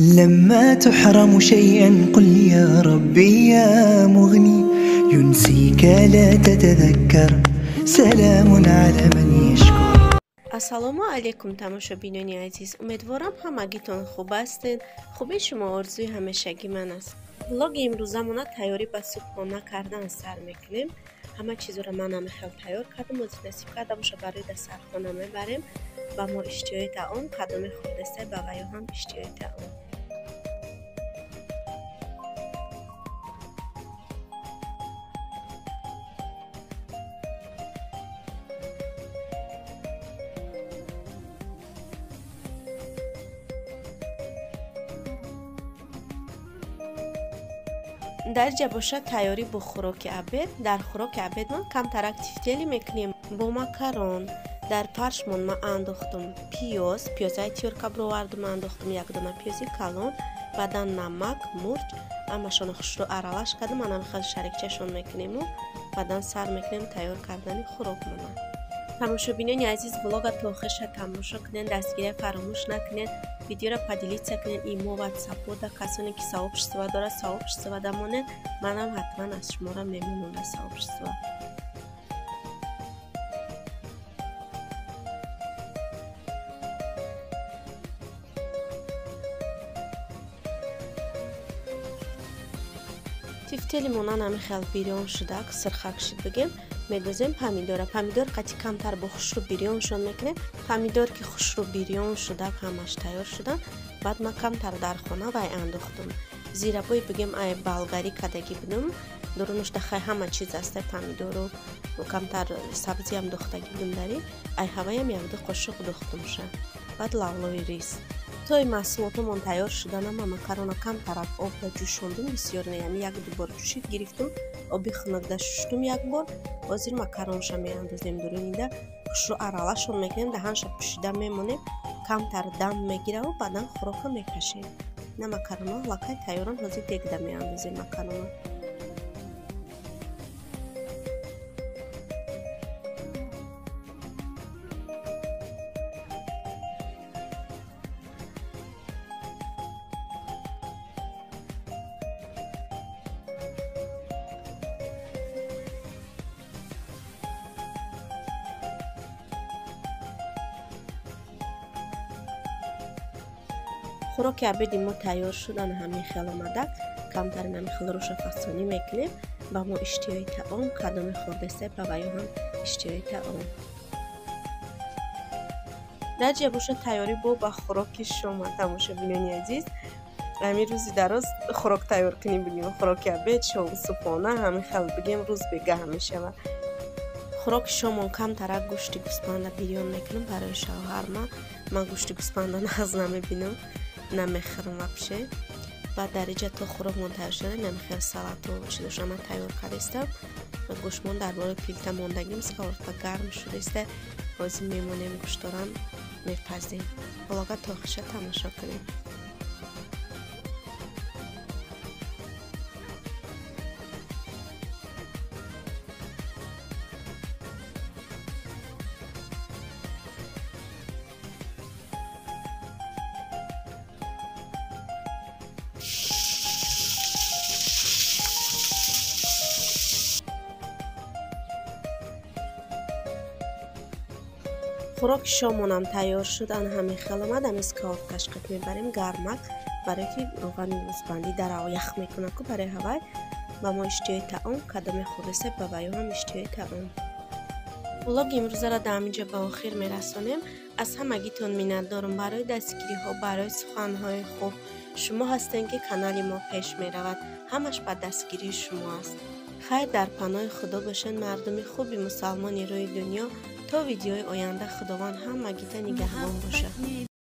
لما تحرم شيئا قل يا ربي يا مغني ينسيك لا تتذكر سلام على من يشكر. Ассалому алайкум, тамошобинони азиз. Умедворам, ҳамагитон хуб ҳастед. Хуби шумо орзуи ҳамешагӣ ман аст. Влоги имрӯзамона тайёрӣ ба субҳона кардан сар мекунем. Ҳама чизро ман ҳамихел тайёр кардам. Ҳозир насиб карда боша, барои дастархона мебарем. Ба мо иштиҳои таом, кадоме хӯрдестай, ба ваё ҳам иштиҳои таом. Дар ҷа бошад тайёрӣ бо хӯроки обед. Дар хӯроки обедмон камтарак тифтелӣ мекунем бо макарон. Дар фаршмон ма андохтум пиёз, пиёзаи тёрка бировардум, андохтум як дона пиёзи калон, баъдан намак, мурч, ҳамашонро хушрӯ аралаш кардам. Анам хел шарикчашон мекунему баъдан сар мекунем тайёр кардани хӯрокмона. Тамошобинони азиз, влога то охирша тамошо кунед, дастгирия фаромӯш накунед, видеоро поделиться кунед, имо, ватсапода касоне ки сообщество дорад, сообщество дамонед. Манам ҳатман аз шуморо мемонам дар сообщество. Тифтели монан ҳами хел бирён шудак, сирхак шуд бигем, медозем помидора. Помидор қати камтар бо хушрӯ бирёншон мекунем. Помидор ки хушрӯ бирён шудак, ҳамаш тайёр шудан. Баъд ман камтар дар хона вай андохтум. Зирабои бигем, ай болгарӣ кардагӣ будум. Дурунуш дахай ҳама чиз астай, помидору камтар сабзиам дохтагӣ будум дари. Ай ҳаваям якду қошуқ дохтумша. Баъд лавлои рис. Тои маҳсулотамон тайёр шуданам, ман макарона камтарак обда ҷӯшондум, бисёр не, яъне як-ду бор ҷӯшид гирифтум, оби хунукда шуштум як бор. Ҳозир макаронша меандозем дурунида, хушрӯ аралашон мекунем, даҳанша пӯшида мемонем, камтар дам мегираву баъдан хӯрока мекашем. На макароно лакай тайёран, ҳозир дегда меандозем макарона. Хӯроки обеди мо тайёр шудан, ҳамин хел омадак. Камтар ҳамин хел рӯша фасонӣ мекунем. Ба мо иштиҳои таом, кадоме хӯрдестай, ба ваё ҳам иштиҳои таом. Дар ҷа бошад тайёрӣ бо ба хӯроки шома. Тамошобинони азиз, ҳамин рӯзи дароз хӯрок тайёр кунем, бигем хӯроки обед, шом, субҳона, ҳамин хел бигем рӯз бегаҳ мешавад. Хӯроки шомон камтарак гӯшти гӯспанда бирён мекунам барои шавҳарма. Ман гӯшти гӯспанда нағз намебинам, намехӯрам вообще. Баъд дар иҷа то хӯрокмон тайёр шуда, намехел салату чизоша ман тайёр кардастам. Гӯштмон дар болои плита мондагим, сковородка гарм шудаиста. Ҳозир мемонем гӯшторам мепазем. Влога то охирша тамошо кунем. Хӯроки шомонам тайёр шуд, ана ҳамин хел омад. Ҳамин сковородкаш қит мебарем гармак, барое ки равғани гӯсфандӣ дар ях мекунад ку барои ҳавай. Ба мо иштиҳои таом, кадоме хӯрдестай, ба ваё ҳам иштиҳои таом. Влоги имрӯзаро дар ҳамин ҷо ба охир мерасонем. Аз ҳамагитон миннатдорам барои дастгириҳо, барои суханҳои хуб. Шумо ҳастем ки канали мо пеш меравад. Ҳамаш ба дастгирии шумо аст. Хайр, дар паноҳи Худо бошед, мардуми хуби мусалмони рӯи дунё. То видеои оянда Худованд ҳамагита нигаҳбон бошад.